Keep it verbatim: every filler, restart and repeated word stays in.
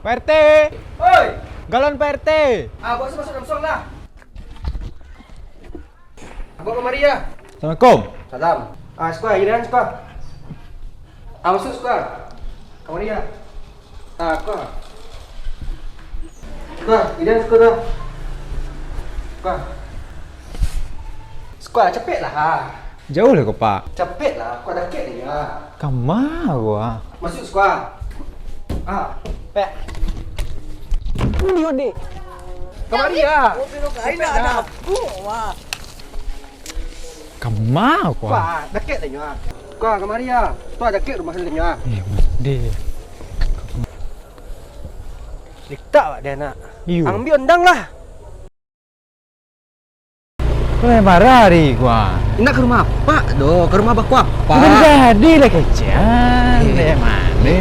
Pak R T! Oi! Galon Pak R T! Ah, bawa masuk dalam suang lah. Bawa kamari lah. Assalamualaikum. Salam. Ah, Sukua, Idan, Sukua. Ah, masuk, Sukua. Kamari lah. Ah, Sukua. Sukua, Idan, Sukua, Sukua. Sukua. Sukua, capek lah. Jauah lah ko, Pak. Capek lah, Sukua, dakek ni lah. Kama ko, ah? Masuk, Sukua. Ah. Pek. Ini onde. Kamari lah. Capek lah. Kama ko, ah? Sukua, dakek lah nyo, ah. Sukua, kamari lah. Sukua, dakek rumah sajo nyo, ah. Eh, onde. Litak awak deh, nak. Iyo. Ambiak ondang lah. Kau yang marah hari ko, ah. Indak ka rumah apak doh, ka rumah bako apak. Bukan jadi lah kecekan, eh. Deh, mane.